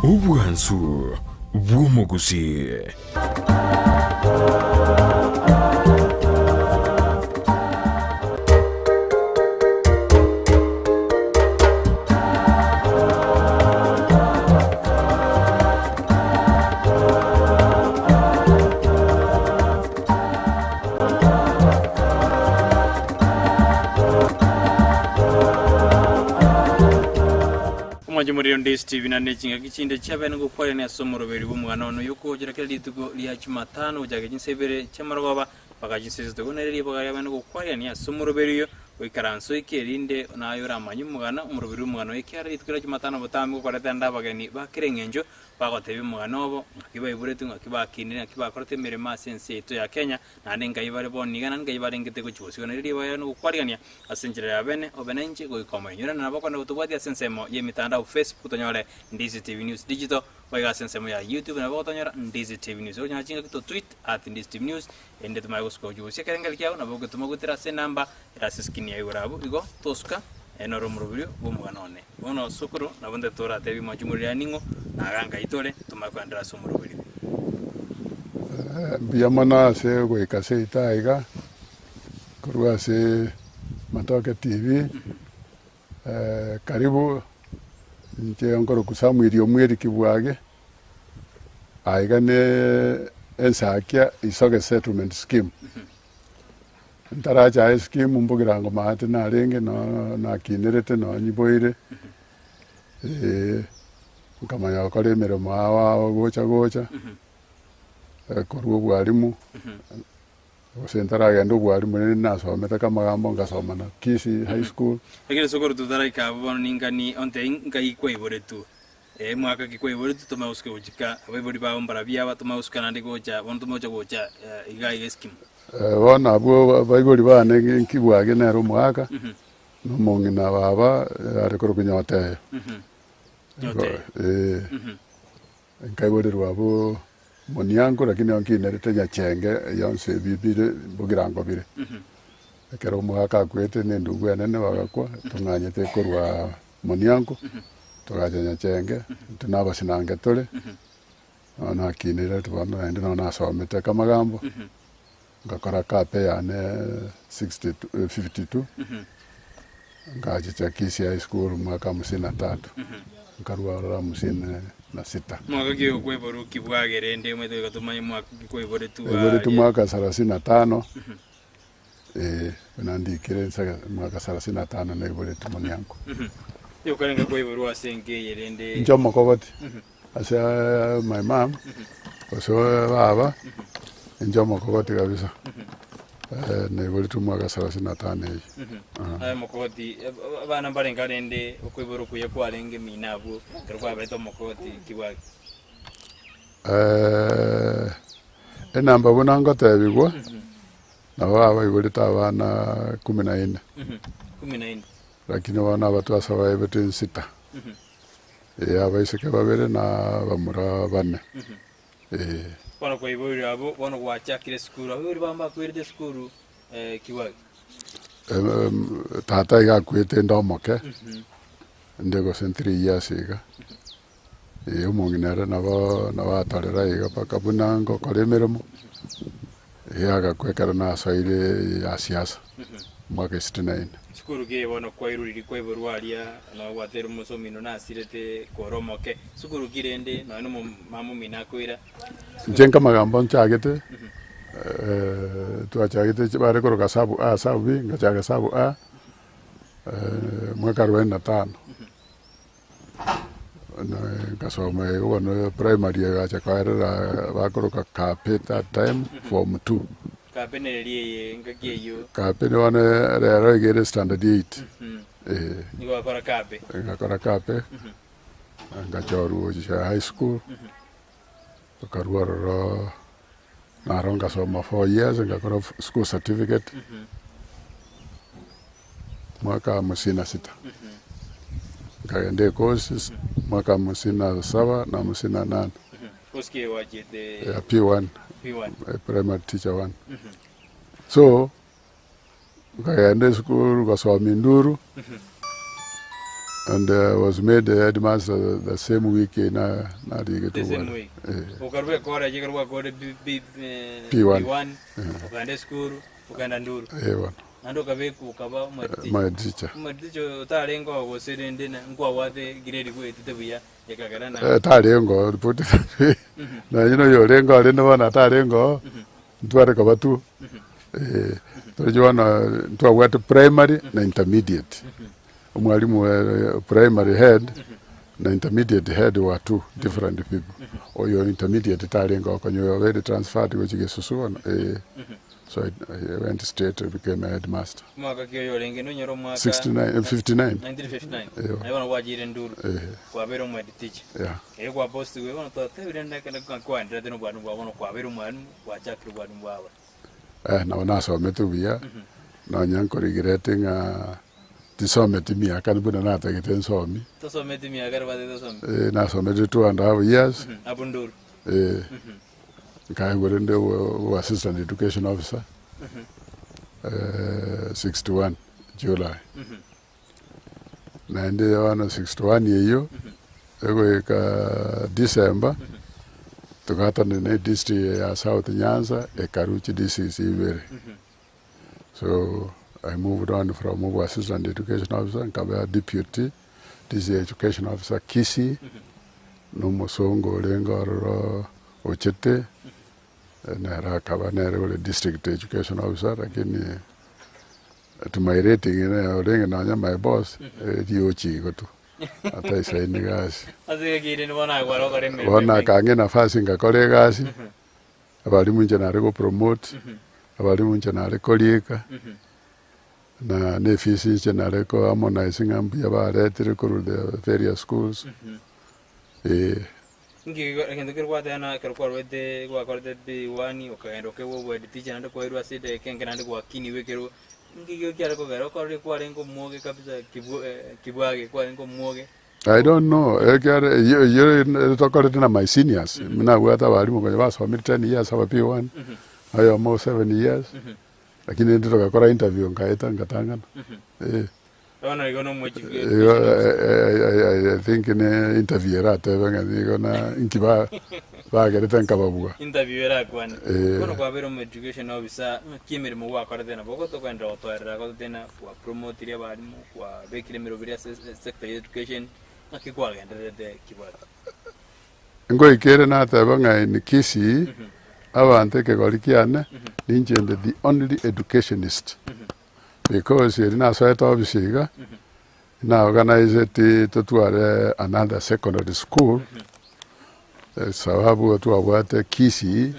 Obwansu bw'omogusii. Omwancho morero nde Stephen na ne chingaki chinde chiabene ngokwarania ase omoroberi bw'omogano one oyokogochera kera rituko ria Jumatano gochaka chinsa ibere chi'amarogoba mpaka chinsa isato. Igo nere ribaga riabene gokwariania ase omoroberi oyo goikaransa oike erinde naye oramanye omogano omoroberi bw'omogano oyo ekiagera rituko ria Jumatano botambe ngokoreta nde abageni ba kera eng'encho bagotebia omogano obo ng'aki baiboretwe ng'aki bakinire ng'aki bakorete emeremo ase ense yaito ya Kenya Naende nkai bare bono iga, naende nkai barengete gochia bosio. Nario ribaga riane gokwarigania ase enchera ya bene, obe nainche goika omoerio. Nyora nabo okonyara gotobwatia ase ensemo y'emitandao Facebook tonyore Ndizi TV News Digital, boigo ase ensemo ya YouTube nabo ogotonyora Ndizi TV News. Okonyora chingaki to tweet at Ndizi TV News erinde tomanye gosuka gochia bosio ekerengerio kiao nabo ogetoma goetera ase enamba ere ase escreen ya igoro abwo. Igo tosuka ere noro omoroberio bw'omogano one. Bono sukuru nabo nte toratebie mwanche omoriri ning'o, na iga nkai tore, tomanye koenderera ase omoroberio. Mbuya mono ase goika seito aiga, korwa ase Matoke TV, karibu inche nkorokwa Samuel Omweri Kibwage, aiga ne ensakia Isoge Settlement Scheme. Ntaracha aye scheme mbogirango maate narenge noo nakinerete noo nyiboire, nkamanya gokora emeremo ao ao gocha gocha, korwa obwalimu, gose ntaragenda obwalimu rende nasomete kamagambo ngasoma na Kisii High School. Ekero sokoro totaraika abwo bono ningani ontebie nkai kwaiboretwe, mwaka ki kwaiboretwe tomanye gosuka gochika abaibori bao mbarabwo aba tomanye gosuka naende gocha bono tomanye gocha gocha iga iga eskimu. Bono abwo abaibori bane nkibwage nere omogaka, na omong'ina baba are korokwa Nyoteyo. Nyoteyo. Eh, nkaiborerwa abwo Moniango lakini nkinerete Nyachenge yonsi ebi bire bogirango bire. Ekero omogaka akwete na endugu enene bagakwa, tong'anyete korwa Moniango, togacha Nyachenge, intwe na abasinange tore. Nonya nakinire bono naende nonya nasomete kamagambo, ngakora kape yane 62 52, ngachicha Kisii High School mwaka hamsini na tatu, nkarwa ororo hamsini na sita. Mwaka ki oyo kwaiborwa kibwage rende omanyete goika tomanye mwaka ki kwaiboretwe Naiboretwe aria. mwaka sarasini na tano, eh, buna ndikire nse mwaka sarasini na tano naiboretwe moniango. Yokarenge kwaiborwa ase enka eye rende. Inche omokogoti. Ase my mum, gose baba, inche omokogoti kabisa, naiboretwe omwaka sarasini na tano eyio. Aye omokogoti, abana mbarenge rende okoiborwa okuya kwarenge mino abwo ekero kwabete omokogoti kibwaki? Enamba buna ngotebigwa, nabo baiborete abana kumi na ine, Kumi na ine. lakini bono aba twasurvivete nsita. Ee, abaiseke babere na abamura bane, ee. Bono kwaiboirwe abwo, bono gwachakire esukuru, abaibori bao mbakwerete esukuru kiwagi? Tata iga akwete inde omoke, inde gose three years iga, ee, omong'ina ere nabo nabo atorera iga mpaka buna ngokora emeremo, ee agakwa ekero nasoire ya siasa. Omwaka esitini na ine. Sukuru ki bono kwairuriri kwaiborwa aria nonya gwateire omosa omino nasirete kore omoke sukuru ki rende nonya na omomama omino akoira. Inche nkamagambo nchagete, twachagete bare koroka sub A sub B, ngachaka sub A, mwaka arubaini na tano. Ngasoma igo bono primary egacha koerera bakoroka Kape that time form two. Kape nereri eye engaki eyio. Kape bono rero iga ere standard eight, eh. Nigo bakora Kape. Ngakora Kape, ngachorwa gochia high school, nkarwa ororo naro ngasoma four years ngakora school certificate. Mwaka hamsini na sita, nkagenda ecourse mwaka hamsini na saba na hamsini na nane. Course ki gwachiete? Ya P1, P1. primary teacher one. So, nkagenda esukuru ngasoma induru. And I was made the headmaster the same week na narigetwe The same obware. week. Eh. Okarwa ekoreji ekero gwakore B, B, eh, P1. P1, okaenda esukuru, okaenda Nduru. Eh, bono. Naende okabekwa okaba omohead teacher. My teacher. Omohead teacher otarenge oo gose rende na nkwabwate grade bwetete buya ekagera na Eh, tarenge oo put it that way. Nonye na oyorenge oo rende bono atarenge oo, ntware koba tu. Eh, toroche bono ntwabwate primary na intermediate. Omwalimu wa primary head na intermediate head were two different people. Oyo intermediate tarenge oo konya oyo obeire transferred gochia Gesusu bono eh. So I, I went straight to became a headmaster. Omwaka ki oyo orenge nonyore omwaka 69, 59. 1959. Eyo. Naye bono gwachire Nduru. Eh, Kwabeire omohead teacher. yeah. Erio gwapostigwe bono twatebire rende ekero kwaenderete na obwalimu bwao bono kwabeire omwalimu gwachakire obwalimu bwabo. Eh, nabo nasomete buya, nonya nkorigirete ng'a tisometi miaka buna natagete nsomi. Tosometi miaka ere batete osome. Eh, nasomete two and a half years. Abwo Nduru. Eh, nkaegwa rende obo assistant education officer 61 July. Naende bono 61 eyio egoika December togatanana na edistrict ya South Nyanza ekarwa chidistricts ibere. So I moved on from obo assistant education officer nkaba deputy district education officer Kisii, na omosongo orenge ororo ochete, nere akaba nere ore district education officer lakini to my rating nere orenge nonya my boss, riochi igo tu, ataisaini gasi. Ase egekiri bono aye kware gokora emeremo Bono emenge. akang'a enafasi ngakora egasi, abalimu inche nare gopromote, abalimu inche nare koriika, na na efees inche nare ko harmonize ng'a mbuya baretire korwa the various schools, eh. Inki egento keria gwateba ekero kwarwete gwakorete P1 okagenda okaigwa obohead teacher naende kwairwa ase edageka enke naende gwakiniwa ekerogo, inki ekio kiare kogera okorore kwarenge omwoge kabisa kibwa kibwage kwarenge omwoge. I don't know ekiagera eyio eyio tokorete na my seniors, nabwate abalimu konya basomire ten years aba P1, oyomo 7 years, lakini rende togakora interview nkaeta ngatang'ana, eh. Bono igo nomochi Igo I think ne interview eratebe ng'a nigo na inki ba bagerete nkababua. Interview erakwane. Eh. Bono kwabeire omo education officer, ng'aki emeremo gwakorete nabo ogotogenderera gotoerera gototena gwapromotire abalimu, kwabekire emeroberi ase esector ya education, ng'aki kwagendererete Kibaki? Ngoika ere nateba ng'a in Kisii, abanto ekegori kiane, ninche inde the only educationist. Because eri nasoete office iga, na organizeti totware another secondary school, sababu twabwate Kisii,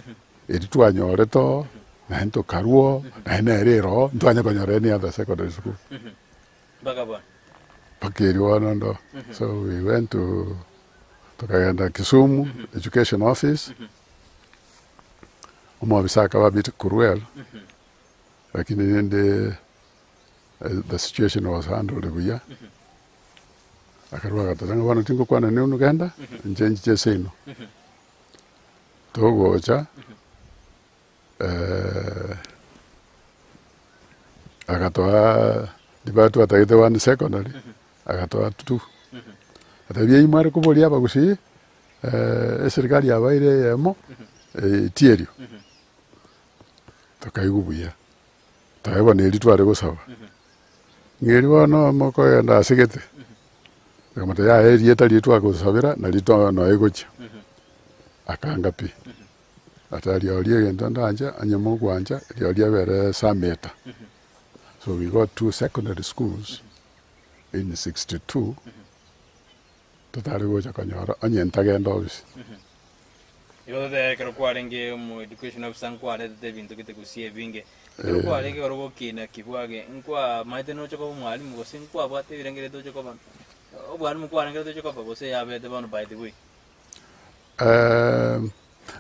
eri twanyorete oo, naende tokarwa oo, naende nere ere oo, ntwanye konyora any other secondary school. Mpaka bono. Mpaka erio bono ndo. So we went to tokagenda Kisumu education office, omwofisa akaba a bit cruel. Lakini rende the situation was handled buya, akarwa agateba ng'a bono tingokwana neunu genda, inche nchiche ase ino. Togocha agatoa ribaga twatagete one secondary, agatoa two. Agatebia eywo mware koboria abagusii, eserikari yabaire eyemo, tierio. Tokaigwa buya, tokaigwa neri tware gosaba, ng'a eri bono mokogenda ase gete, tokamotebia yaya erieta riria twagosabera nari to noe egochia, akanga pi, ata rirorio egento ndanche onye mogwancha rirorio abere sameta. So we got two secondary schools in 62, totare gocha konyora onye ntagenda ofisi. Igo totebe ekero kwarenge omo education officer nkwaretete ebinto gete gusii ebinge. Ekero kwarenge igoro gokina kibwage nkwamaete noche koba omwalimu gose nkwabwate ebirengererio toche koba obwalimu kwarengerete oche koba gose yabete bono by the way?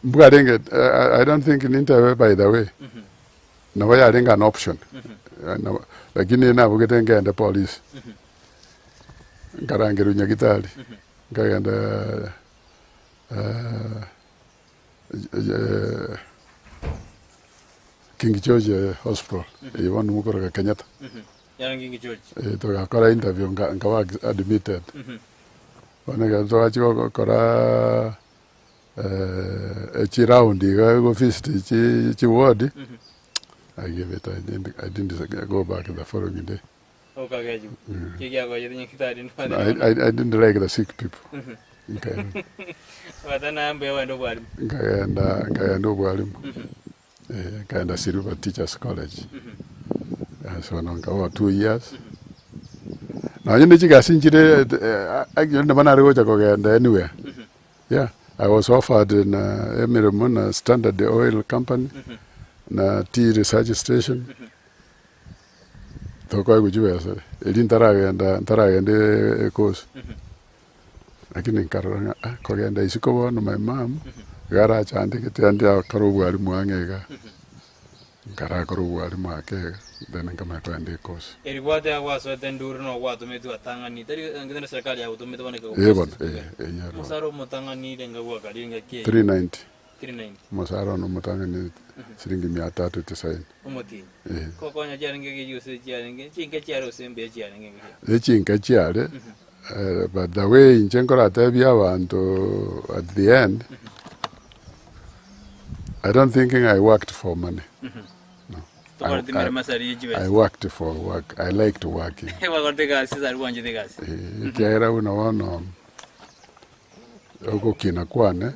Mbwarenge I don't think nintebe by the way, nabo yarenge an option, lakini nabogete ngende polisi, nkarangerwa nyagitari, nkagenda King George Hospital, eyio bono mokoroka Kenyatta. Yarenge King George. Eh, togakora interview nka nkaba admitted. Bono ekero twachia gokora echiround iga egovisit chi chiward, I give it, I didn't, I didn't go back the following day. Okagechigwa. Ki kiakoyete nyagitari I, I, I didn't like the sick people. Nkaenda Ogatana mbuya ogende obwarimu. nkaenda nkaenda obwarimu. Eh, nkaenda Silver Teachers College. Eh, so nkaba 2 years. Nonye ne chigasi nchire actually nabo nare gocha kogenda anywhere. Yeah, I was offered na emirimo na Standard Oil Company na Tea Research Station. Tokoegwa chibesa eri ntaragenda ntaragenda ecourse. Lakini nkarora ng'a ah, kogenda isiko bono my mum iga arachandegete ande akore obwarimu ang'e iga. Nkarakora obwarimu ake iga then nkamanya kogenda ecourse. Eri gwateba gwasoete enduru no gwatometwe atang'ani tari ng'ende na serikali yagotomete bono Eh bono, eh, eh, Omosara omotang'anire nga gwakarire ngaki eye 390. 390. Omosara one omotang'ani siringi mia tatu tisaini. Omotinyi. Eh. Kokonya chiarenge gechi gose chiarenge chinke chiare gose mbuya chiarenge ngaki. Echinke chiare, but the way inche nkoratebia abanto at the end, I don't think I worked for money. No. Tokorete emeremo ase aria I chibesa. worked for work. I liked working. Gwakorete egasi ase aria gwanchete egasi. Eh, ekiagera buna bono ogokina kwane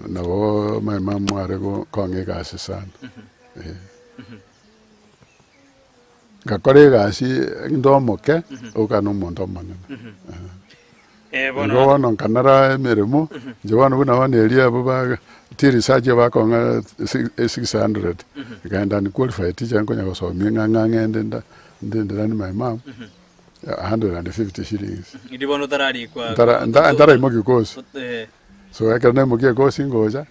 nabo my mum are kong'a egasi sana. Eh. Ngakora egasi inde omoke, oka na omonto omonene. Eh Igo bono bono nkanara emeremo, inche bono buna bono eria abwo ba tea research bakong'a 600, nkaenda unqualified teacher nkonya gosomia ng'a ng'a ng'ende nda ndenderani my mum, 150 shillings. Eri bono otararikwa Ntara nta ntaraimokia course. Eh. So ekero naimokia ecourse ngocha,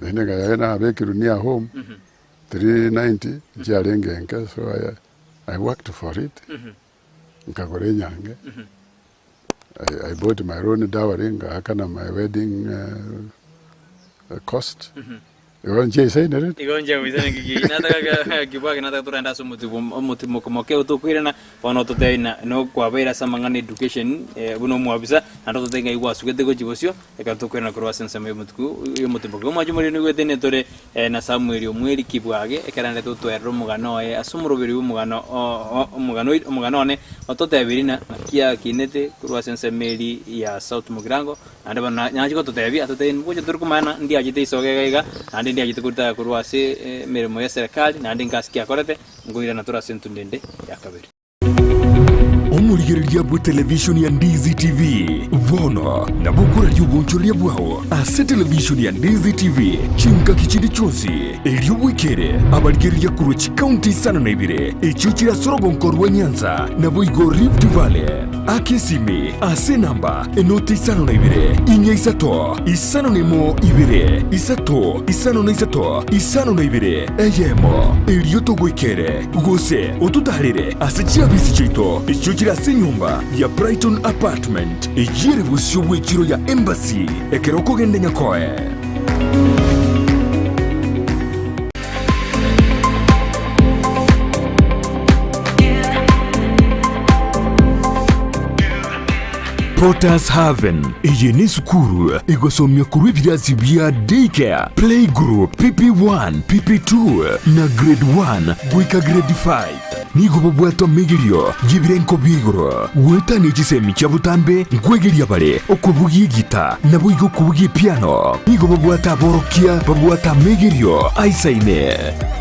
naende nkaya nabekirwe near home, 390 nchiarenge enke so I worked for it, nkagora enyange, I bought my own dowry ngaakana my wedding cost, igo nchiaisainere. Igo nchia goisana ngiki nataka kibwake nataka torende ase omotibo omotimoko moke otokoirana bono ototebie na nokwabeire ase amang'ana education buna omwabisa naende ototebie ng'ai gwasugete gochia bosio ekero tokoirana korwa ase ensemo ya omotuko ya omotimoko. Omwancho moria nigo tore na Samuel Omweri Kibwage ekero naende totwerere omogano oye ase omoroberi bwa omogano omogano omogano one ototebirie na ng'aki akinete korwa ase ensemo eria ya South Mugirango. Naende bono nache gototebia, atotebie ngocha tore komana ndiachete isogo iga iga, naende ndiachete koritaya korwa ase emeremo ya eserekari, naende nkasi ki akorete, nkoirana tore ase entunda ende ya kabere. Omorigereria bw'etelevishoni ya Ndizi TV bono nabo okoraria obonchoreria bwao ase televishoni ya Ndizi TV chingaki chinde chionsi, erio bwekere abarigereria korwa chikaunti isano na ibere echio chire ase orogonko rwa Nyanza naboigo Rift Valley. Aka esimi ase enamba enoti isano na ibere, inya isato, isano na emo ibere, isato, isano na isato, isano na ibere, eyemo, erio togoikere, gose ototaarere ase chiabisi chiaito echio chire ase enyomba ya Brighton Apartment, eyio ere bosio bw'echiro ya Embassy, ekero okogenda Nyakoe. Potter's Haven. Eye nesukuru egosomia korwa ebirasi bia Daycare, Playgroup, PP1, PP2 na Grade 1 goika Grade 5. Nigo bobwate omegerio y'ebirenko bia igoro, goetania chisemi chia botambe nkwegeria bare okobugia egita naboigo okobugia epiano. Nigo babwate aborokia babwate amegerio aisaine.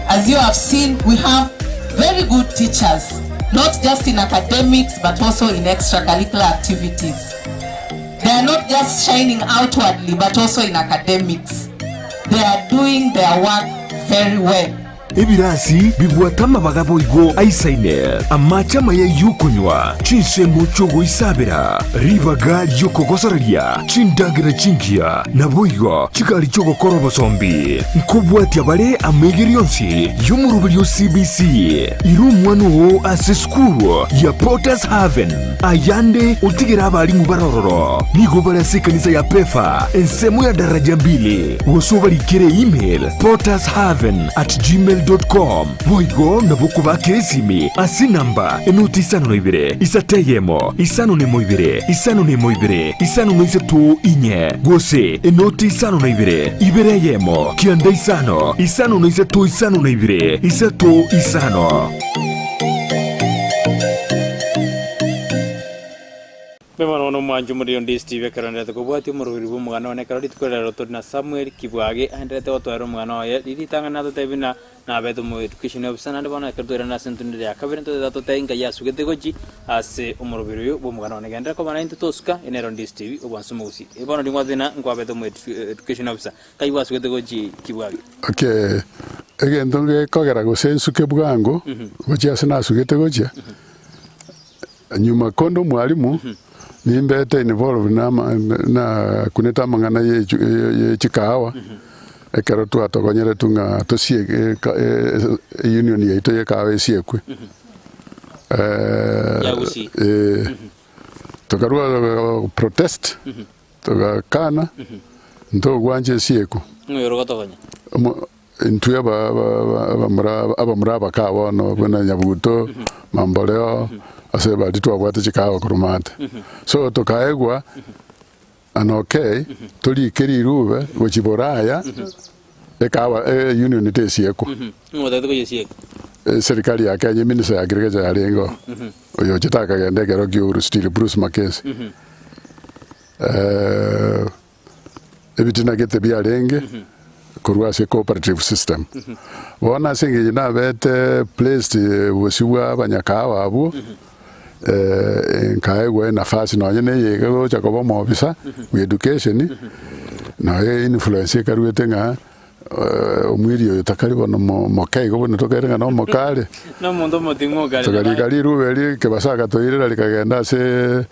As you have seen, we have very good teachers, not just in academics, but also in extracurricular activities. They are not just shining outwardly, but also in academics. They are doing their work very well. Ebirasi bibwate amabaga boigo aisaine, amache amaya y'okonywa, chinsemo chi'ogoisabera, ribaga ri'okogosoreria, chindagera chingiya, naboigo chigari chi'ogokora obosombi. Nkobwatia bare amaigerio onsi y'omoroberio o CBC. Ira omwana oo ase esukuru ya Potter's Haven, ayande otigere abalimu bare ororo. Nigo bare ase ekanisa ya Pefa, ensemo ya daraja mbili, gose obarikere email pottershaven at gmail. gmail.com. Boigo nabo okobakera esimi ase enamba enoti isano na ibere, isato eyemo, isano na emo ibere, isano na emo ibere, isano na isato inye, gose enoti isano na ibere, ibere eyemo, kianda isano, isano na isato isano na ibere, isato isano. Mbuya mono bono omwancho omoriri onde Steve ekero aenderete kobwatia omoroberi bw'omogano one ekero rituko riarero tori na Samuel Kibwage aenderete gotoera omogano oye riria ritang'ani natotebie buna nabete omo education officer naende bono ekero twairana ase entundero ya kabere ntotete totebe nkai asugete gochi ase omoroberi oyo bw'omogano one genderera koba naintwe tosuka ere nero onde Steve obwansa omogusii eh bono ringwatete na nkwabete omo education officer nkai gwasugete gochi Kibwage. Okay, egento gekogera gose nsuke bwango gochia ase nasugete gochia. Nyuma konde omwalimu, nimbete involved na ama nakunete amang'ana ye echu ye chikahawa, ekero twatogonyeretwe ng'a tosie eka eunion yaito ya ekahawa esiekwe. Ya Gusii. Eh, tokarwa protest, togakana, ntogwancha esiekwe. Ng'o oyore gotogonya? Omo Intwe abamura abake bono buna Nyabuto, Mamboleo, ase baria twabwate chikawa korwa maate. So tokaegwa an okay torike rirube gochia Boraya ekawa union tesiekwa. Ng'o otagete koyesieka? Eserikari ya Kenya eminister ya agriculture yarenge oo, oyo ochete akagenda ekero kia Uhuru still Bruce Mackenzie. Ebitina gete biarenge korwa ase cooperative system. Bono ase engencho nabete placed bosio bwa abanyakahawa abwo, nkaegwa enafasi nonye na eye iga gocha koba omoofisa bwa education, noyo influence ekaruete ng'a omwiri oyo takari bono moke igo buna tokaire ng'a nomokare. Na omonto omoting'u okare. Tokarika rirube erio ekebasa agatoirera rikagenda ase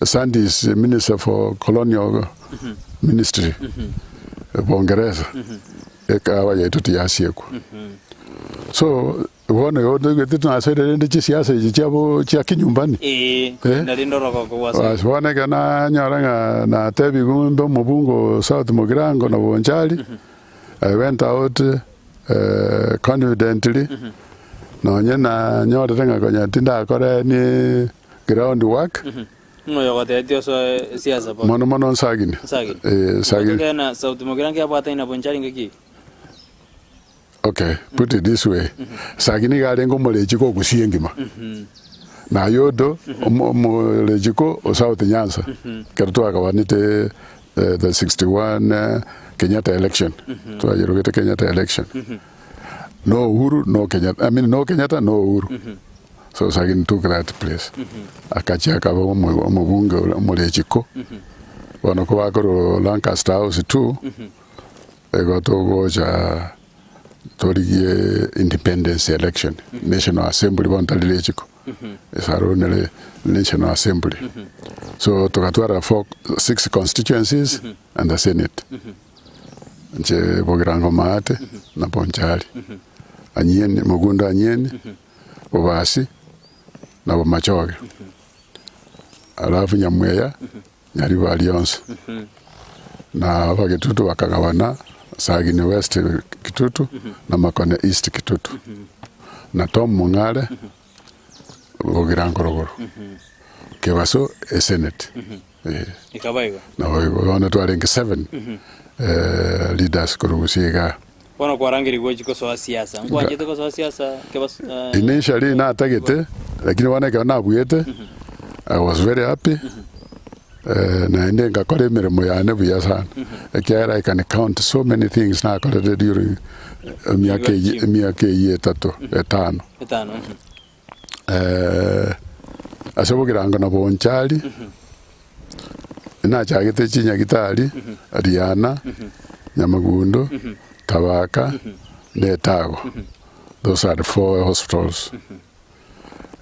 Sandys Minister for Colonial Ministry, Bongeresa, ekaaba yaito tiyasiekwa. So bono igo toigwete tinasoire rende chisiasa echi chiabo chia kinyumbani. Ee, Eh? nari ndorogoko gwasoire. Bas bono ekero nanyora ng'a natebigwe mbe omobunge o South Mugirango na Bonchari, I went out confidently, nonye nanyorete ng'a konya tindakora any Ground work. Ng'o oyogotebetie osoe siasa bono? Mono mono Nsagini. Nsagini. Eh, Nsagini. Gotokera na Sauti Mogira nkiabwataine na Bonchari ngaki eye? Okay, put it this way. Sagini iga arenge omorechiko o Gusii engima. Na Ayodo omo- omorechiko o South Nyanza. Ekero twagabanete eh, the 61 eh, Kenyatta election. Twayerogete Kenyatta election. No Uhuru, no Kenyatta. I mean, no Kenyatta, no Uhuru. So Sagini took that place. Akachia akaba omo- omobunge ore omorechiko. Bono kobakorwa Lancaster House too, igo togocha torigie independence election, National Assembly bono tari rechiko, esaro nere National Assembly. So togatwara four, six constituencies and the Senate. Inche Bogirango Maate na Bonchari, Anyien, Mogundo Anyien, Bobasi na Bomachoge, alafu Nyamweya Nyaribari onsi, na Abagitutu bakagabana Sagini West Kitutu na Makone East Kitutu, na Tom Mong'are Bogirango Rogoro, Kebaso Esenate. Eh. Ekaba igo. Nabo igo bono twarenge seven leaders korwa gusii igaa. Bono kwarangerigwe gochia kosoa siasa. Nkwanchete kosoa siasa kebas eh, Initially natagete lakini bono ekero nabuete I was very happy naende ngakora emeremo yane buya sana ekiagera I can count so many things nakorete during emiaka eyio emiaka eyio etato etano. Etano. Ase obogirango na bonchari, nachagete chinyagitari, Riana, Nyamagundo, Tabaka, na Etago. Those are the four hospitals.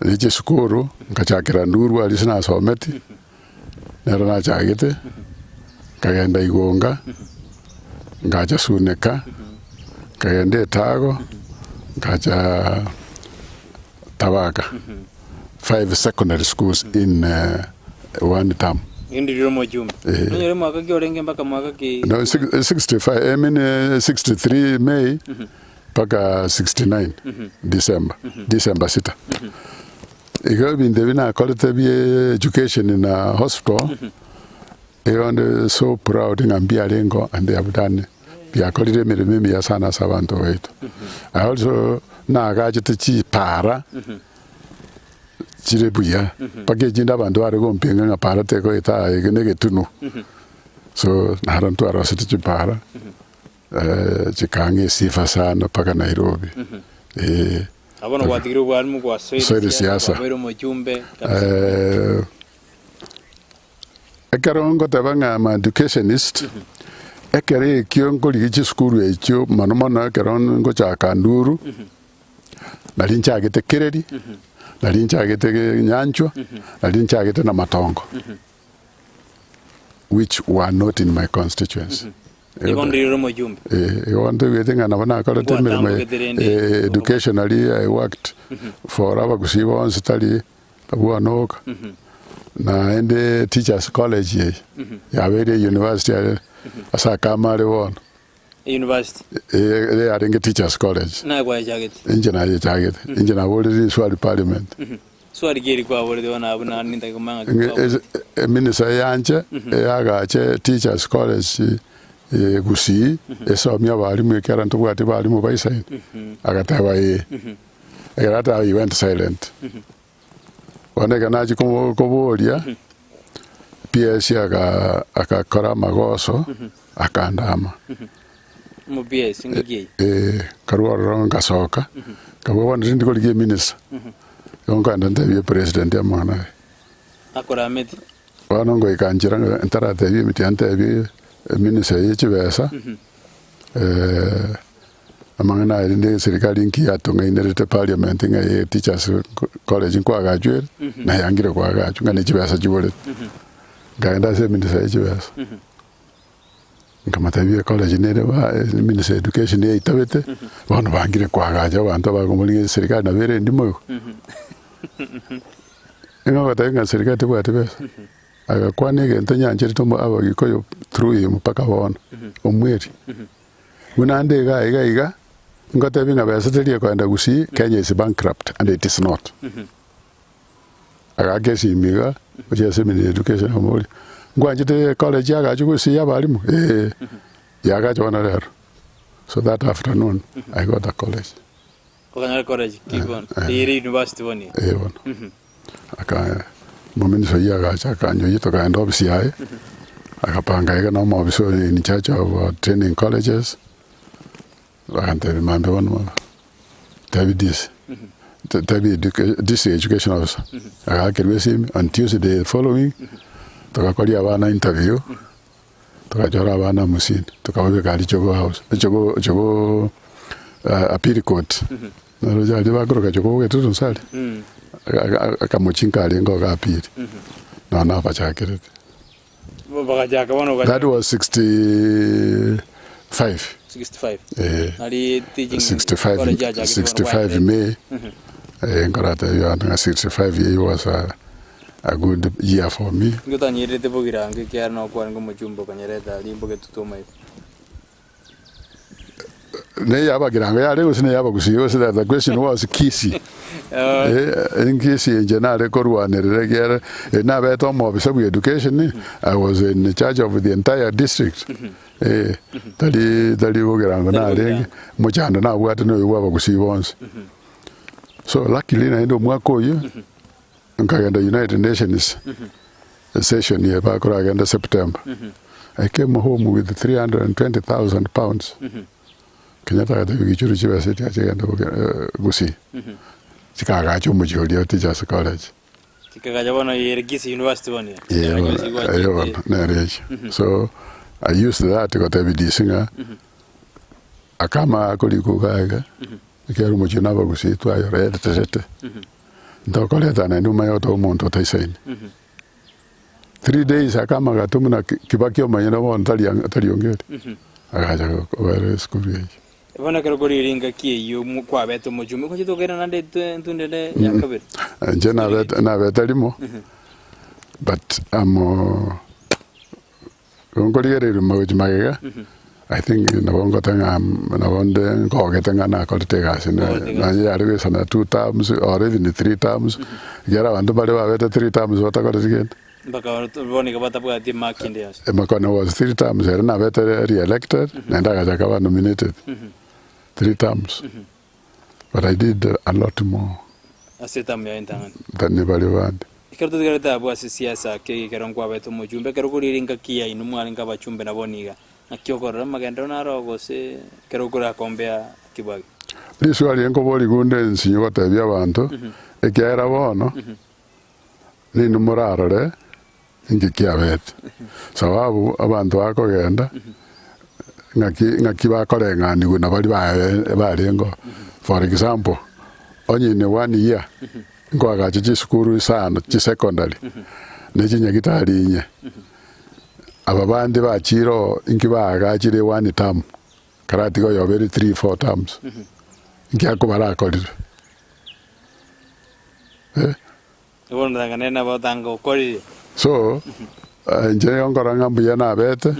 Ne chisukuru, nkachakera Ndurwa aria ase nasometi, nero nachagete, nkagenda Igonga, ngacha Suneka, nkagenda Etago, nkacha Tabaka, five secondary schools in one term. Rinde riria omojumbe. Eh. Nonyore mwaka ki orenge mpaka mwaka ki? No, 65, I mean, 63 May. Mpaka 69 December, December sita. Igo ebinto ebi nakorete bie education na hospital, igo nde so proud ng'a mbiarengeo and they have done, biakorire emeremo emiya sana ase abanto baito. I also nagachete chipara chire buya, mpaka echinde abanto bare gompinga ng'a para tegoeta aa eke na egetunu, so naro ntwarosete chipara. Chikang'a esifa sana mpaka Nairobi. Eh. Bono gwatigire obwalimu gwasoire Soire siasa, siasa. kwabeire omochumbe kabisa. Eh, ekero ngoteba ng'a I'm educationist, ekero ekio nkorigia chisukuru echio mono mono ekero ngochaka Nduru, nari nchagete Kereri, nari nchagete Nyanchwa, nari nchagete na Matongo. which were not in my constituency. Igo ndire omojumbe. Eh, igo ntoigwete ng'a nabo nakorete emeremo ye- Ngwatambogete rende. eh, educationally I worked for abagusii bonsi tari abwo oka. Naende teachers college eye yabeire university are ase akama are bono. University. Eh, ere yarenge teachers college. Naye kwayechagete. Inche nayechagete. Inche naborire riswali parliament. Swali ki eri kwaborete bono abwo naende nintake komanya ng'aki Ng'e- kwaborete. ase- Eminister yanche eyagache Teachers College eh, Gusii esomie abalimu ekiagera ntobwati balimu baisaine, agateba ee. Ekero ateba he went silent. Bono ekero nachia komo- koboria, PS aka- agakora amagoso akandama. Omo PS ng'aki eye? Eh, nkarwa ororo ngasoka, nkabua bono tindi korigia eminister, igo nkoenda ntebie president amang'ana aya. Akorameti. Bono ngoika nchera ng'a ntaratebia emiti antebie eminister ye chibesa, amang'ana aya rende eserikari nki yatong'ainerete parliament ng'a eye teachers college nkoagachwa ere, nayangire koagachwa ng'a ne chibesa chiborete. Nkaenda ase eminister ye chibesa. Nkamotebia ecollege nere ba ministry of education yaitabete, bono bangire koagacha abanto abakomorigia eserikari nabo ere endimo igo. Nigo agotebia ng'a serikari tebwati besa, agakwana egento nyancherete omo abagikuyu through him mpaka bono, omweri. Buna ande iga iga iga, ngotebia ng'a besa teri ekoenda gusii, Kenya is bankrupt and it is not. Agaaka esimi iga, gochia ase Ministry of Education akamboria, nkwanchete ecollege yagachwa gose ya abalimu? Eeh, yagachwa bono rero. So that afternoon, I got a college. Okanyora college ki bono? Ere university bono iga. Eh bono. Aka omominister oyio agacha akanyoyia tokaenda ofisi yaye, agapanga iga na omoofisa oyo in charge of training colleges, Bagantebia mambia bono tebi DC, tebi district education officer, agakerwa esimi on Tuesday the following, togakoria abana interview, togachora abana hamsini, tokababeka aria Jogoo house, Jogoo Jogoo appeal court, naroche aria bakoroka Jogoo Gitutu Nsari, akamochi nkarenge iga appeal, nonya nabachakerete. Bagachaka bono That was 65. 65. Eh, Nari teaching 65, college yachakete bono 65 gwachete. May. Eh, nkoratebia abanto ng'a 65 year was a, a good year for me. Nigo otanyererete bogirango ekiagera nokwarenge omochumba okanyereta aria mbogetutu omaiso. Neye abagirango yare gose neye abagusii gose the question was Kisii. Eh, Kisii inche nare korwanerera ekiagera eh, nabete omoofisa bwa education, I was in charge of the entire district. Eh, tari tari bogirango Tari narenge, bogirango. omochando nabwate na oyo bwa abagusii bonsi. So luckily naende omwaka oyio, nkagenda United Nations session eye bakoragenda September. I came home with 320,000 pounds. Kenyatta agatebia Gichuru chibesa echi achigende Gusii. Chikagacha omochie oria o Teachers College. Chikagacha bono ere Kisii University bono iga. Eh, Chikagacha bono, Gusii gwachete. eh, bono, nere echi. So I used that gotebia DC ng'a akama akorikwa iga iga, ekero omochie na abagusii twayoreterete, ntokoreta naende omanye gotoa omonto otaisaini. 3 days akama agatua buna Kibaki omonyene bono tari tari ongeri, agacha kobera esukuru eyio. Bono ekero korire engaki eyio kwabete omochumbi, ngochete okairana naende entunda ende ya kabere? Inche nabete nabete rimo, but amo igo nkorigereria magochi magega. I think nabo ngote ng'a nabo nde nkogete ng'a nakorete egasi na Okorete egasi. nonye yare goisana two terms or even three terms, ekiagera abanto mbare babete three terms batakoreti gento. Mpaka bono iga batabwati mark ende yonsi. Makone was three terms ere nabete re-elected naende agacha akaba nominated three terms but I did a lot more Ase etamu yaye entang'ani. than baria bande. Ekero totigarete abwo ase siasa ake ekero nkwabete omochumbe, ekero korire engaki yaino mwarenge abachumbe na bono iga, naki okorora amagenderero naro gose ekero okorakombea kibwaki? Riswali eri nkoborigwe onde nsinye gotebia abanto, ekiagera bono Ninwe morarore inki kiabete, sababu abanto bakogenda ng'aki ng'aki bakoreng'anigwa na baria baye barengeo. For example, onye in one year nkoagacha chisukuru isano chisecondary na chinyagitari inye, aba bande bachire oo inki baagachire one term, karatiga oyobere three four terms, inki akobarakorire eh. Bono tanga nere nabo tanga okorire. So, inche nigo nkorora ng'a mbuya nabete,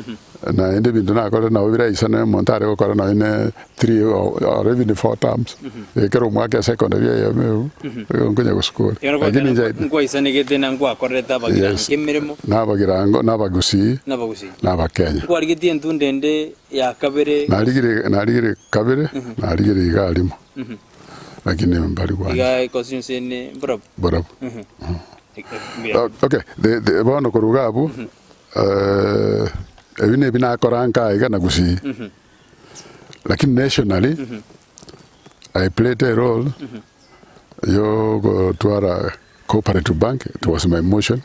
naende ebinto nakorire nabo biraisane omonto are gokora nonye ne three or even four terms, ekero omwaka esecondary eyemo ebu, igo nkonya gosukura. Lakini inche Nkwaisanegete na nkwakorerete abagirango Yes. emeremo nabagirango, nabagusii, nabagusii. nabakenya. Nkwarigetie entunda ende ya kabere. Narigire narigire kabere, narigire iga rimo. Lakini mbari gwancha. Iga econstituency ene mborabwo. Barabwo. Mbuya. Okay, the, the, bono korwa iga abwo, ebi nebi nakora nka iga na gusii. Lakini nationally, I played a role yogotwara cooperative bank, it was my motion.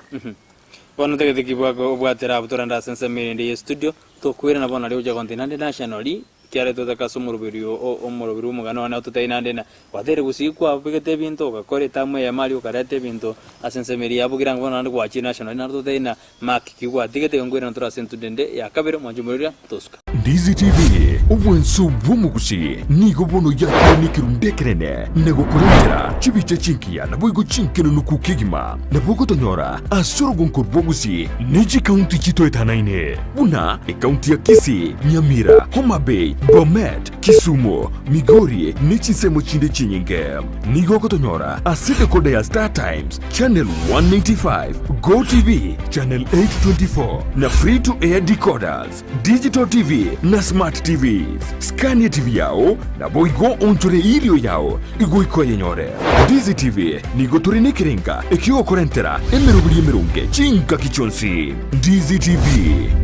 Bono ntagete ki bwako obwatera abwo torende ase ensemo erende ye studio, tokoirana bono aria gochia gonte naende nationally, Ekiagera totaka ase omoroberi oo omoroberi bw'omogano one ototebie naende ng'a gwateire gusii kwabegete ebinto ogakora etamu eyemo aria okareta ebinto ase ensemo eria yabogira ng'a bono naende gwachire national naende ototebie ng'a mark ki gwatigete igo nkoirana tore ase entundo ende ya kabere mwanche omoreri tosuka. Ndizi TV, obwanso bw'omogusii nigo bono yakire nekerundu ekenene na gokorentera chibicha chingiya naboigo chinkenenuku kegima. Nabo ogotonyora ase orogonko rwa Gusii ne chikaunti chitoetanaine buna ekaunti ya Kisii, Nyamira, Homa Bay, Bomet, Kisumu, Migori ne chinsemo chinde chinyinge. Nigo ogotonyora ase decoder ya Star Times channel 195, Go TV channel 824 na free to air decoders, Digital TV na Smart TVs. Scan TV yao naboigo onchore irio yao igoika oyenyore. Ndizi TV nigo tore nekerenga ekiogokorentera emeroberi emeronge chingaki chionsi. Ndizi TV,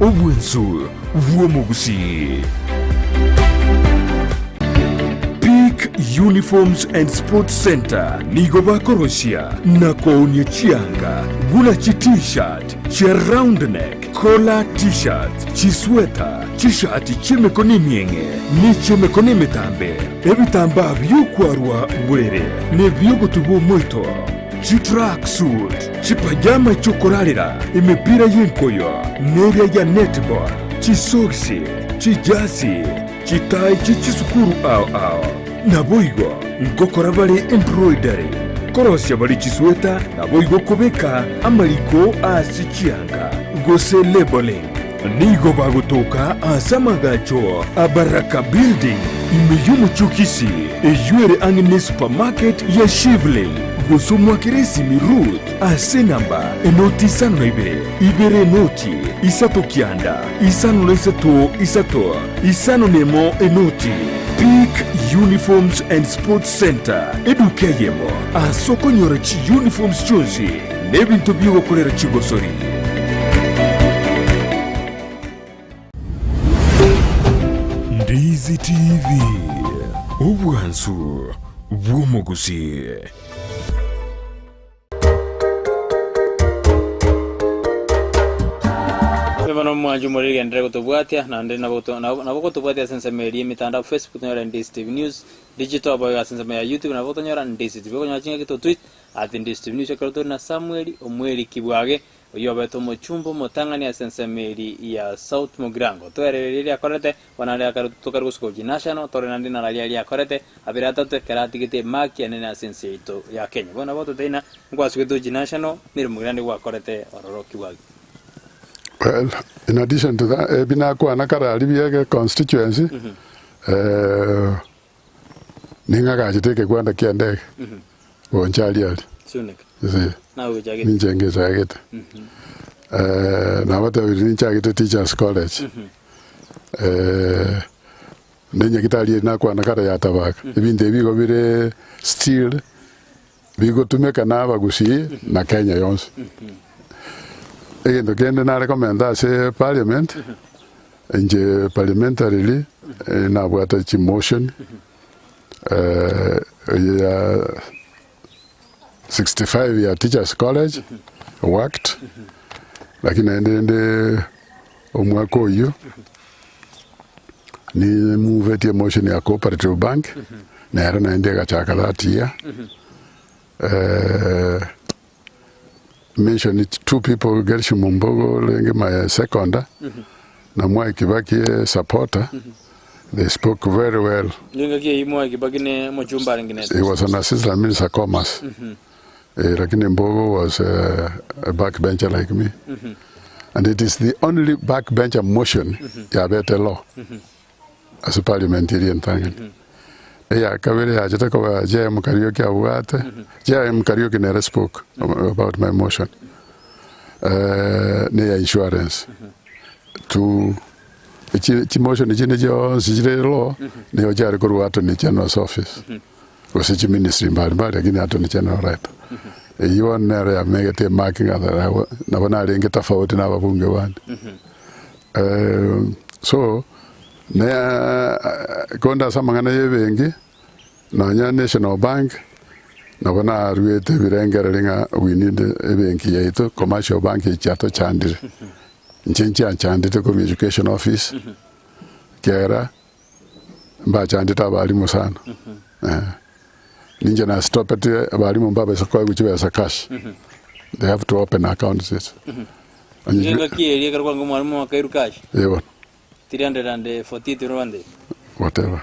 obwensu bw'omogusii. Peak Uniforms and Sports Centre nigo bakorosia na koonia chianga buna chi T-shirt, chia round neck, collar T-shirts, chisweta, chishati chi'emekono emieng'e, ne chi'emekono emetambe, ebitambaa bi'okwarwa borere, na ebi'ogotuba omoito, chitracksuit, chipajama chi'okorarera, emepira y'enkoyo, na eria ya netball, chisogisi, chijasi, chitai chie chisukuru ao ao. Naboigo ngokora bare embroidery, korosia bare chisweta, naboigo kobeka amariko ase chianga, gose labeling. Nigo bagotoka ase amagacho a Baraka Building, ime y'omochie o Kisii, eyio ere ang'e ne supermarket ya Shivling, gose omwakere esimi Ruth ase enamba enoti isano na ibere, ibere enoti, isato kianda, isano na isato isato, isano na emo enoti. Peak Uniforms and Sports Centre, eduka eyemo ase okonyora chiuniforms chionsi na ebinto bi'ogokorera chigosori. Ndizi TV, obwansu bw'omogusii. Bono omwancho omoriri genderera gotobwatia, naende nabo nabo nabo gotobwatia ase ensemo eria y'emitandao Facebook tonyore Ndizi TV News Digital boigo ase ensemo ya YouTube nabo gotonyora Ndizi TV okonyora chingaki totweet at Ndizi TV News ekero tore na Samuel Omweriki bwage Oyio obete omochumba omotang'ani ase ensemo eria ya South Mugirango. Toererie riria akorete, bono naende akare tokare gosuka gochia National, tore naende nara riaria akorete, abere atato ekero atigete emark enene ase ense yaito ya Kenya. Bono nabo toteina, nkwasugete gochia National, nere Mugirango gwakorete ororo ki bwagio. Well, in addition to that, ebi nakwana kare aria bia constituency, ning'agachete ekegwanda kia endege, gocha aria aria. Sunika. Ee, Nawe gochagete. ninche ngechagete. Nabatebirie ninchagete Teachers College. Na enyagitari eri nakwana kare ya Tabaka, ebinto ebi igo bire still bigotumeka na abagusii na Kenya yonsi. Egento kende nare komenta ase parliament, inche parliamentarily nabwate chimotion eye ya 65 ya Teachers College worked, lakini naende rende omwaka oyio Nimuvetie emotion ya Cooperative Bank, nere naende egachaka that year. Eh, mention it, two people, Gershom Mbogo orenge my seconder, na Mwai Kibaki supporter, they spoke very well. Nigo ngaki eyio Mwai Kibaki ne omochumba arenge nere. He was an assistant minister commerce. Eh, lakini Mbogo was uh, a backbencher like me. And it is the only backbencher motion yabete law ase parliament eria entang'ani. Eya kabere yachete koba JM Kariuki abwate, JM Kariuki nere spoke about my motion. Eh, neya insurance. To echi chimotion chinde chionsi chire law nigo chiare korwa Attorney General's office. Gose chiministry mbari mbari lakini Attorney General right. Eyio bono nero yamegete emark ng'a that I wa- nabo narenge tofauti na ababunge bande. So, ne konde ase amang'ana ya ebenki, nonya National Bank, nabo naruete ebirengererio ng'a we need ebenki yaito, Commercial Bank echi chiatochandire. Inche nchiachandete korwa education office, ekiagera. Mbachandete abalimu sana eh. Ninche na stopete abalimu mbabase koegwa chibesa cash they have to open accounts ase. Onye Nigo engaki eria ekero kwango omwalimu akairwa cash Eh bono. 348 rwande. Whatever.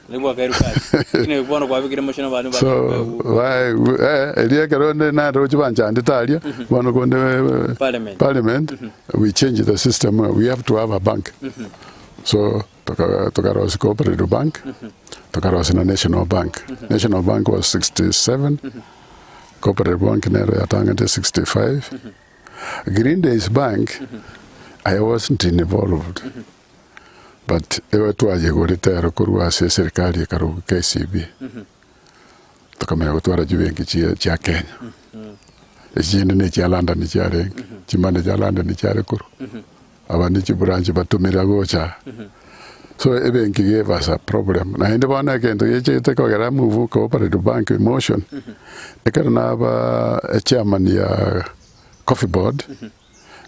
Nari bwakairwe cash. Lakini bono kwabekire motion abalimu So bakoegwa. baegwe eh eria ekero onde naroche banchandete aria bono konde Parliament. parliament we change the system we have to have a bank. So tokarosia Cooperative Bank, tokarosia na National Bank. National Bank was 67, Cooperative Bank nero yatang'ete 65. Green Days Bank, I wasn't involved, but ebe twayegorete ero korwa ase eserikari ekarokwa KCB, tokamanya gotwara chibenki chia chia Kenya. Echinde na echia London chiarenge, chimane chia London chiare korwa. Aba ne chibranch batomire gocha so ebenki gave us a problem naende bono egento gechete kogera move cooperative bank in motion ekero naba echairman ya coffee board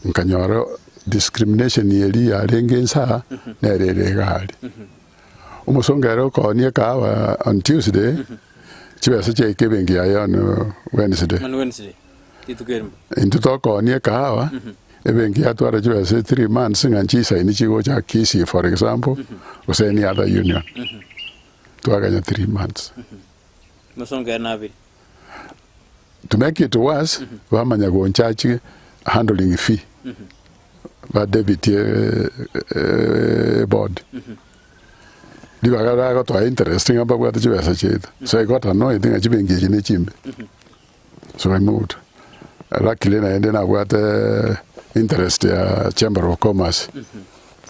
nkanyora discrimination eria yarenge inse aa nere ere iga aria. Omosongo ere okoonia ekahawa on Tuesday chibesa chiaika ebenki yaye on Wednesday. On Wednesday. Rituko erimo. Intwe tokoonia ekahawa, ebenki yatwara chibesa 3 months ng'a nchisaini chigocha Kisii for example, gose any other union. Twaganya 3 months. Mosongo ere nabere. To make it worse, bamanya goncharge handling fee, ba debit eboard. Ribaga bagotoa interest ng'a mbabwate chibesa chiaito. So I got annoyed ng'a chibenki echi ne chimbe. So I moved. Luckily naende nabwate interest ya Chamber of Commerce.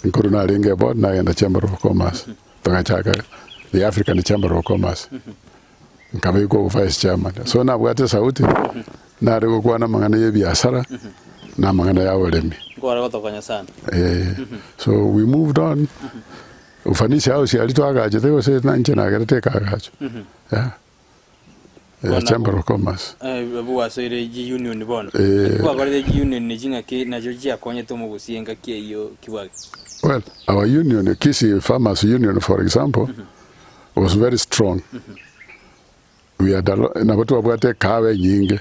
Nkorwa narenge eboard nagenda Chamber of Commerce. Togachaka the African Chamber of Commerce. Nkabekwa obo vice chairman. So nabwate esauti, nare gokwana amang'ana ya ebiasara na amang'ana ya oboremi. Nkware gotokonya sana. Eh, so we moved on. Ufanisi House aria twagachete gose inche nagerete ekagachwa. Yeah. Bono Chamber of Commerce. Eh, abwo gwasoire chiunion bono. Eh. Naki gwakorete chiunion nechi ng'aki nachio chiakonyete omogusia engaki eyio kibwaki? Well, our union, Kisii Farmers Union for example, was very strong. We had a lo- nabo twabwate ekahawa enyinge.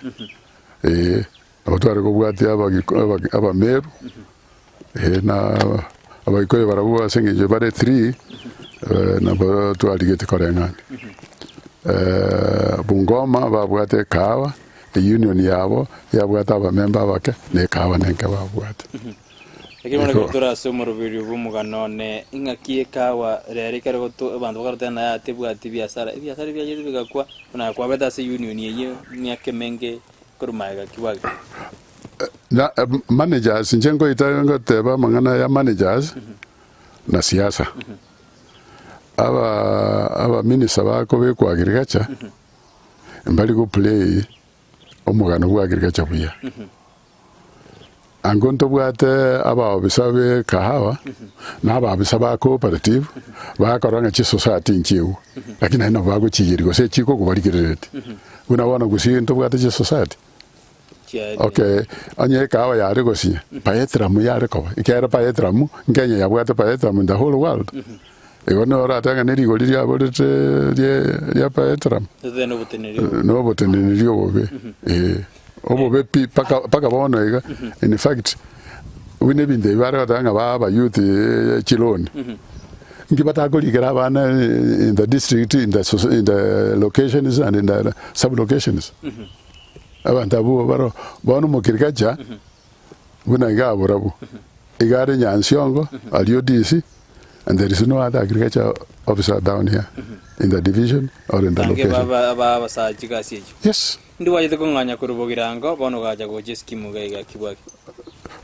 Eh, nabo tware kobwatia abagiko- abagi- abameru, eh, na abagikuyu barabwo ase eng'encho bare three, eh, nabo twarigete koreng'ania. Bungoma babwate ekahawa, eunion yabo yabwate abamemba abake, na ekahawa nenke babwate. Lakini bono ekero tore ase omoroberio bw'omogano one, ing'aki ekawa rero ekero goto abanto bakarotera naye atebwati biasara, ebiasara ebiachete bigakwa, buna kwabete ase union eyio emiaka emenge korwa magega ki bwagete? Na managers inche nkoita ngoteba amang'ana ya managers na siasa. Aba abaminister bakobekwa agriculture mbari go play omogano bwa agriculture buya. Ango ntobwate abaobisa be kahawa na abaobisa ba cooperative bakora ng'a chisociety nchiegwe, lakini naende nabo bagochiyeria gose echiko barigerereti. Buna bono gusii ntobwate chisociety. Okay, onye ekahawa yare gosinya, Paetram yare koba, ekiagera Paetram, Kenya yabwate Paetram in the whole world. Igo nigo oratebe ng'a ne rigori riaborete rie ria Paetram, na oboteneneri obobe, eh. Obobe pi mpaka mpaka bono iga, in fact, buna ebinto ebi bare goteba ng'a baa abayouth chiloni, nki batakorikera abana in the district, in the soc in the locations and in the sub locations. Abanto abwo baro bono omokirikacha buna iga aborabwo, iga are Nyansiongo, aria ODC, and there is no other agriculture officer down here in the division or in the Tange location. baba aba abasacha chigasi echio. Yes. Ndi gwachete kong'anya korwa bogirango, bono ogacha gocha eskimu iga iga kibwaki.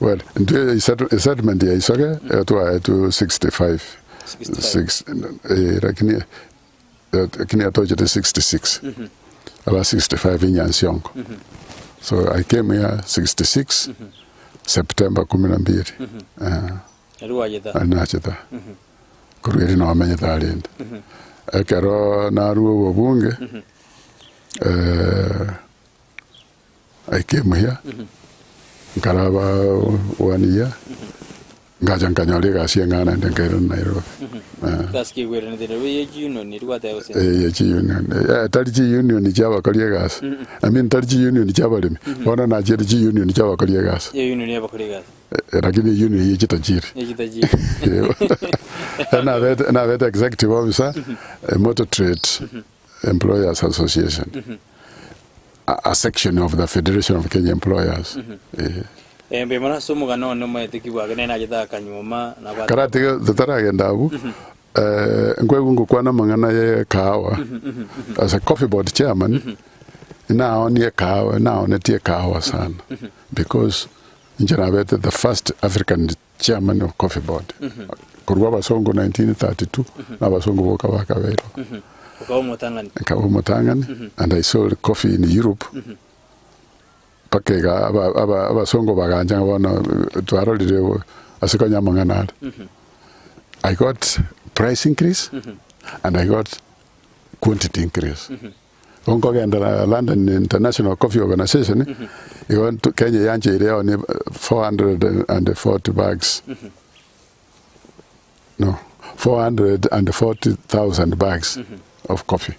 Well, intwe esettlement ya Isoke twaetwe 65 65. Six, eh, lakini lakini atochete 66 aba 65 Inyansiongo so I came here 66 September kumi na mbili Eh, Nario gwachete. nari nachete korwa erio nomenyete arende ekero narwa obobunge I came here, nkaraba one year, ngacha nkanyora egasi eng'ana naende nkairana Nairobi. Eh. Egasi keigweranete Nairobi ye chiunion eria gwateba gose? Eh, ye chiunion. Eh, tari chiunion chia abakori egasi. I mean tari chiunion chia abaremi. Bono nachiete chiunion chia abakori egasi. Ye union ya abakori egasi. Eh, lakini union ye chitajiri. Ye chitajiri. Nabete nabete executive officer, eh, motor trade Employers Association, a section of the Federation of Kenya Employers. Eh. Eh, mbuya mono ase omogano one omanyete ki bwake nere nachete akanyuoma nabwate Karatige totaragenda abwo, eh, nkoigwa ngokwana amang'ana ya ekahawa. As a coffee board chairman, naonie ekahawa, naonetie ekahawa sana because inche nabete the first African Chairman of Coffee Board, korwa abasongo 1932, na abasongo boka bakabeirwe. Okaba omotang'ani. Nkaba omotang'ani, and I sold coffee in Europe, mpaka iga aba- aba- abasongo bagancha ng'a bono twarorire ase konya amang'ana are. I got price increase, and I got quantity increase. Igo nkogenda London International Coffee Organization, igo Kenya yancheire yao 440 bags, no, 440,000 bags of coffee.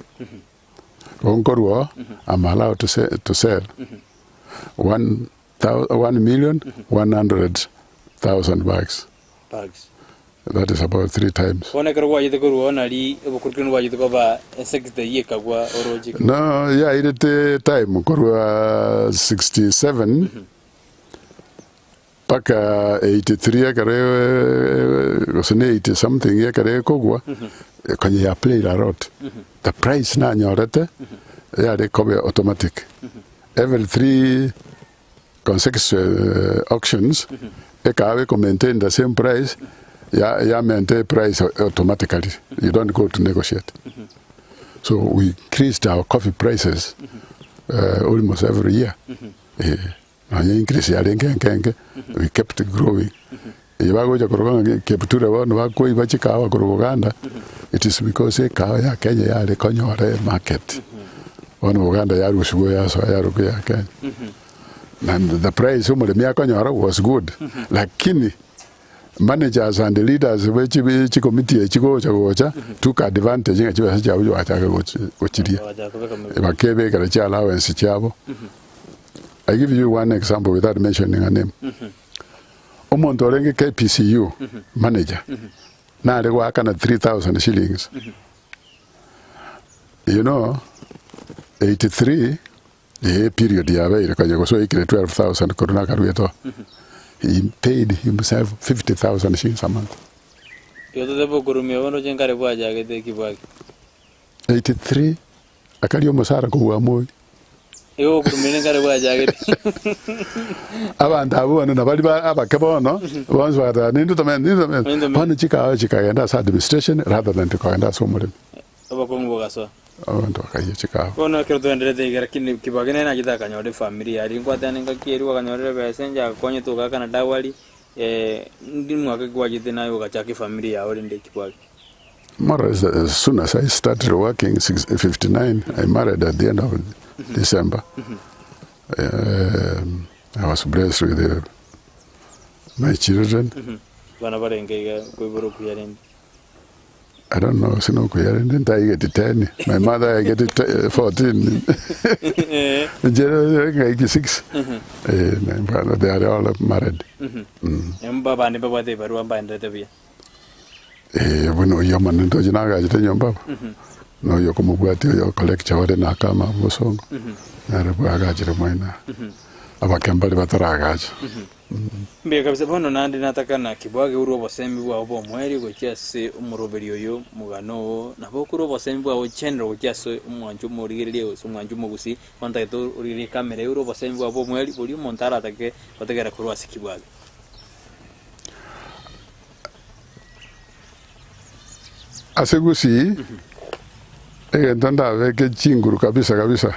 Igo nkorwa oo, I'm allowed to sell, to sell 1,100,000 bags. Bags. That is about three times. Bono ekero gwachete korwa oo nari obokurukani bwachete koba esecta eyio ekagwa oroche ki? No, yairete time korwa 67 mpaka 83 ekero gose ne 80 something ekero ekogwa, konya ya played a lot. The price nanyorete yare koba automatic. Every three Consecutive auctions ekaba eko maintain the same price ya ya maintain price automatically you don't go to negotiate so we increased our coffee prices uh, almost every year eh, nonya increase yarenge enke enke we kept growing Eye bagocha koroka ng'a Kipture bono bakoiba chikahawa korwa Buganda, it is because ekahawa ya Kenya yare konyora emarket. Bono Buganda yarusigwe yasoa yarokwa ya Kenya. Na the price omoremi akonyora was good, lakini managers and leaders be chi chikomiti echi gocha gocha took advantage ng'a chibesa chiabo chibachaka gochi gochiria. Bagachaka kobeka mobere. Bakebekera chi allowance chiabo. I give you one example without mentioning a name. Omonto orenge KPCU manager nare goakana 3000 shillings. You know, 83 ee period yabeire konya gose oikire 12000 korwa nakaruete oo. He paid himself 50,000 shillings a month. Igo totebe okorumia bono roche nkare bwachagete ekibwaki. 83 akaria omosara kobua moi. Igo okorumia nkare bwachagete. Abanto abwo bono nabari ba abake bono bonsi bagateba nintwe tomanyete nintwe tomanyete. Nintwe tomanyete. Bono chikawa chikagenda ase administration rather than kogenda ase omoremi. Obokong'u bogasoa. Abanto bakayia chikawa. Bono ekero twaenderete iga lakini Kibaki nere nachete akanyora efamiri yaye. Riria nkwatebana engaki eria gwakanyorire ebesa enche agakonyete ogakana dowry, ndi mwaka ki gwachete naye ogachaka efamiri yao rende Kibaki? More or less as soon as I started working six, 59, I married at the end of December. Um, I was blessed with my children. Abana barenge iga koibora okuya rende. I don't know gose nokuya rende ntaigeti ten, my mother aigeti te 14 inche ngaiki six eh, they are all married. Abande mbabwate ebarua mbaenderete buya. Eh, buna oyio omonene ntoche nagachete nyomba aba, na oyio okomobwatia oyo okolecture ore nakama abwo bosongo, nere bwagachire moino aa. Abake mbare bataragacha. Mbuya kabisa bono naende nataka naki bwageurwe obosemi bwao bw'omoerio gochia ase omoroberi oyo omogano oo, nabo okorwa obosemi bwao general gochia ase omwancho omorigereria gose omwancho omogusii, bono ntagete origererie ecamera eure obosemi bwao bw'omoerio boria omonto aratake gotegerera korwa ase kibwage. Ase gusii, egento ndabeke chinguru kabisa kabisa.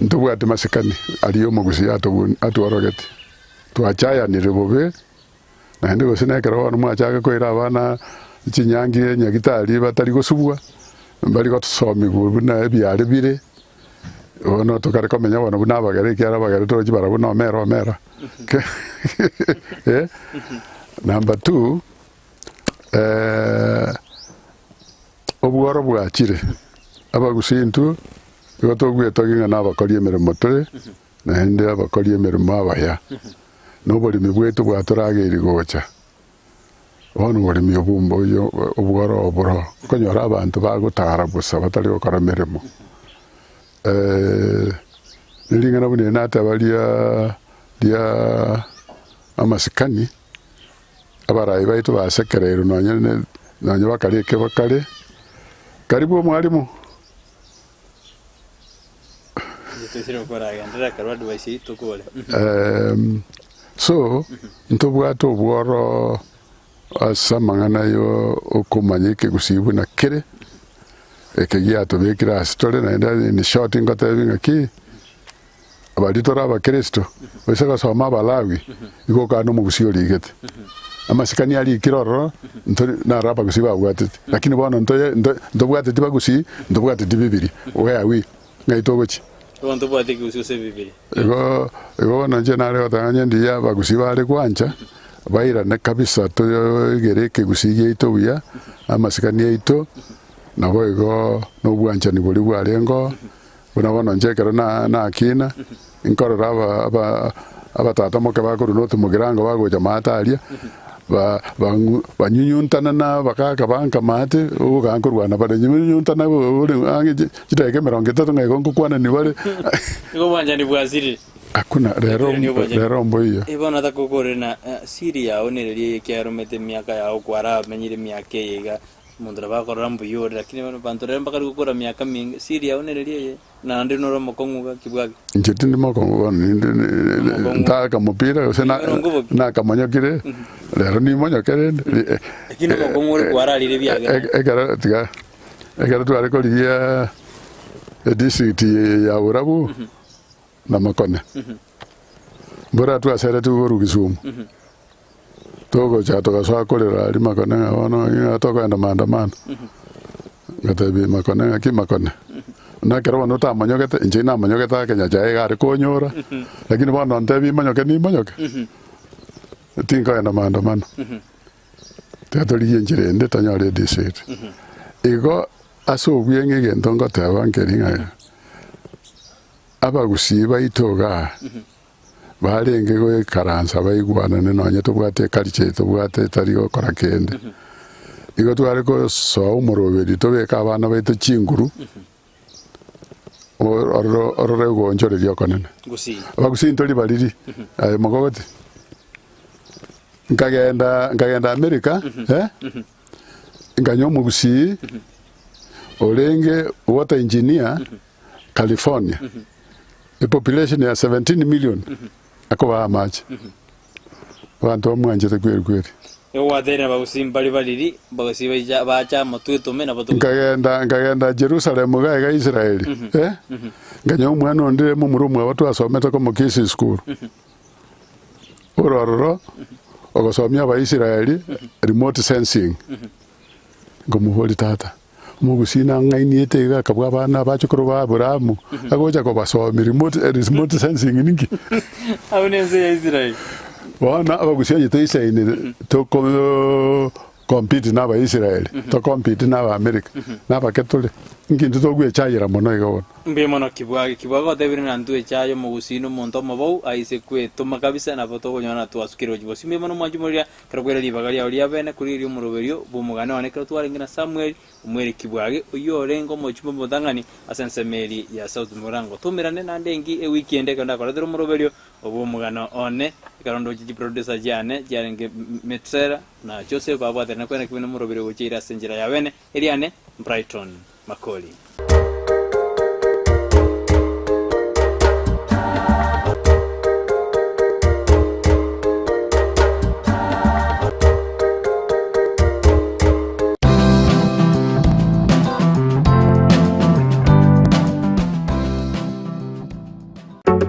Ntobwati masikani aria omogusii atworogetie. Twachayanire bobe, naende gose nekero bono mwachaka koira abana chinyangi nyagitari batari gosubwa, mbari gosomigwa buna ebiare bire, bono tokare komenya bono buna abagere ekiagera abagere torochi barabwo na omera omera. Number two, Obworo bwachire, abagusii intwe igo togwetogia ng'a nabakori emeremo tore, naende abakori emeremo abaya, na oboremi bwaito bwatorageiri gocha. Bono oboremi obwo mboyo obworo oboro, okonyora abanto bagotara bosa batari gokora meremo. Ne ring'ana buna eri nateba ria ria amasikani. Abarai baito basekereirwe nonye ne nonye bakare eke bakare. Karibu omwalimu. So, ntobwate obworo ase amang'ana yo okomanya ekegusii buna kere, eke giatobekire ase tore naende in short ngotebi ng'aki. Baria tore abakristo, gose gosoma Abalawi, igo okana omogusii origete. Amasikani arikire ororo, ntori naro abagusii babwatete. Lakini bono ntoye nto ntobwateti bagusii, ntobwateti bibiria, where are we? Ng'ai togochia? Igo ntobwate ekegusii gose ebibiria. Igo igo bono inche nare goteba onye ndiya abagusii bare gwancha, bairane kabisa toegere ekegusii giaito buya, amasikani aito, naboigo na obwanchani boria bwarengeo. Buna bono inche ekero nakina, nkorora abatata moke bakorwa North Mugirango bagocha maate aria, banyunyuntana na abagaka banka maate, ogokaa nkorwana bare, nyunyuntana ore ang'e chidakika emerongo etato ng'a igo nkokwanani bare. Igo obwanchani bwasirire. Hakuna, rero rero mboiyo. Bono nataka na siri yao nereria eye ekiaromete emiaka yao kwaramenyire emiaka eye iga. Omonto nabo akorora mbuya ore, lakini bono abanto rero mbakare gokora miaka minge, siri yao nereria eye, naende nore omokong'u gaki bwake. Inche tindi mokong'u bono ninde Omokong'u. ntaka mopira gose na- Igoro ngoboki. nakamonyokire, rero nimonyoke rende. Lakini omokong'u ore kwararire ebiagera. Ekero tiga ekero tware korigia edistrict ya Borabu na Makone, mbora twaseretigwe korwa Kisumu. Togocha togasoa korera aria makone ng'a bono ng'a tokoenda maandamano. Ngatebia makone ng'aki makone, buna ekero bono otamonyogete, inche namonyogete ake nyachae iga are konyora, lakini bono ontebie imonyoke nimonyoke, tinkoenda maandamano. Tiga torigie enchera ende tonyore edecide. Igo ase obweng'e egento ngoteba nkeri ng'a abagusii baito igaa. Barenge goikaransa baigwanane nonya tobwate eculture eye tobwate etari gokora kende. Nigo tware gosoa omoroberi tobeke abana baito chinguru, Ororo orore ogoonchoreria okonene. Gusii. Abagusii ntori bariri, aye mogogoti. Nkagenda nkagenda America, eh, nkanywa omogusii orenge water engineer California, epopulation ya 17 million akobaa amache. Abanto bamwanchete kweri kweri. Igo gwateire abagusii mbare bariri, abagusii baija bacha amo twetome nabo togocha. Nkagenda nkagenda Jerusalem iga iga Israeli, eh, nkanyora omwana onde momura omwabo twasomete komo Kisii school. Ore ororo ogosomia Abaisraeli remote sensing. Nkomoboria tata, omogusii nang'ainiete iga akabua abana abachokoro ba Abrahamu, agocha kobasomia remote remote sensing ninki? Abwo nense ya Israeli. Bono abagusii onye toisaine toko compete na Abaisraeli, to compete na Abaamerika, na abake tore, inki intwe togwechayera mono iga bono? Mbuya mono Kibwage. Kibwage otebire ng'a ntwe echaye omogusii na omonto omobou aise kwetoma kabisa nabo tokonyora na twasukire gochia bosio. Mbuya mono mwanche moria Ekero kwere ribaga riao ria bene korigereria omoroberio bw'omogano one ekero twarenge na Samueli, omweri Kibwage, oyio orenge omochumba omotang'ani ase ensemo eria ya South Mugirango. Toumerane naende enki ewiki ende ekero ndakoretere omoroberio bw'omogano one, ekero ndoche chiproducer chiane chiarenge Metusela na Joseph babwaterana kwene kebe nomoroberio gochia ira ase enchera ya bene, eriane Brighton Makori.